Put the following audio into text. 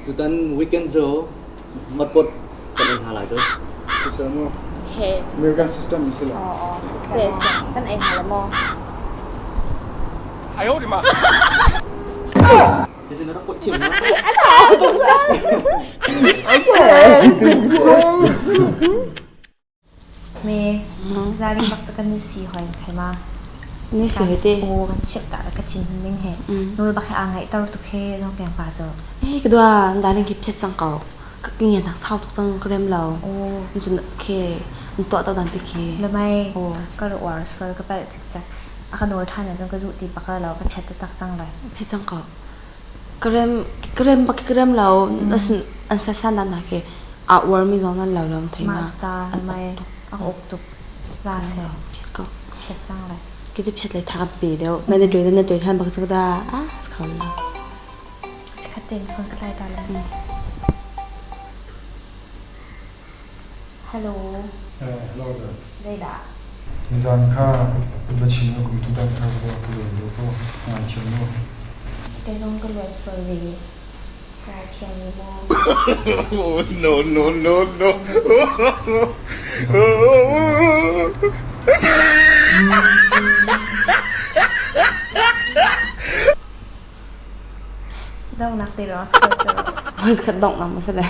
Tutan weekend cu hotpot kan ei hna lai cu. Siseh mu. Okay. American system si lo. Oo, siseh. Kan ei hna la maw? Hitin na rak kuat thiam na. Me zaling bak cu kan i si hoi thai ma. Ni si hoi te. O kan chimh ta ka thin hun ning he. Nul bak he aa ngaihter tuk he zong keng pa cu. Eh ka dua darling khi phiat cang ko. Ka ngen nak sau tuk cang ka rem lo. Cun khi tuah to dan pi khi. Lamai ka ru uar sual ka palh cikcek. A ka nawl ṭhan ahcun ka duh ti bak lo ka phiat taktak cang lai. Phiat cang ko. Ka rem ka rem bak ka rem lo. Asin an sa san dan khi a uar mi zong nan lo lo thei ma. Master lamai a uk tuk. Za se. Phiat ko. Phiat cang lai. Ki cu phiat lei tha kan pe deuh. Na na tuai na tuai than bak cang da. Ah khau lo. Khat tein phone ka tlai ta lai. Hello. Hello there. Zeidah? Nizan kha va chim na kum tutan kha ka ka luan lo ko ngaithiam mu. Kei zong ka luan sual ve. Ka thiam ve maw? No, no, no, no. Donghnak ti lawng si ko cu. Voice khat dongh na ma si le.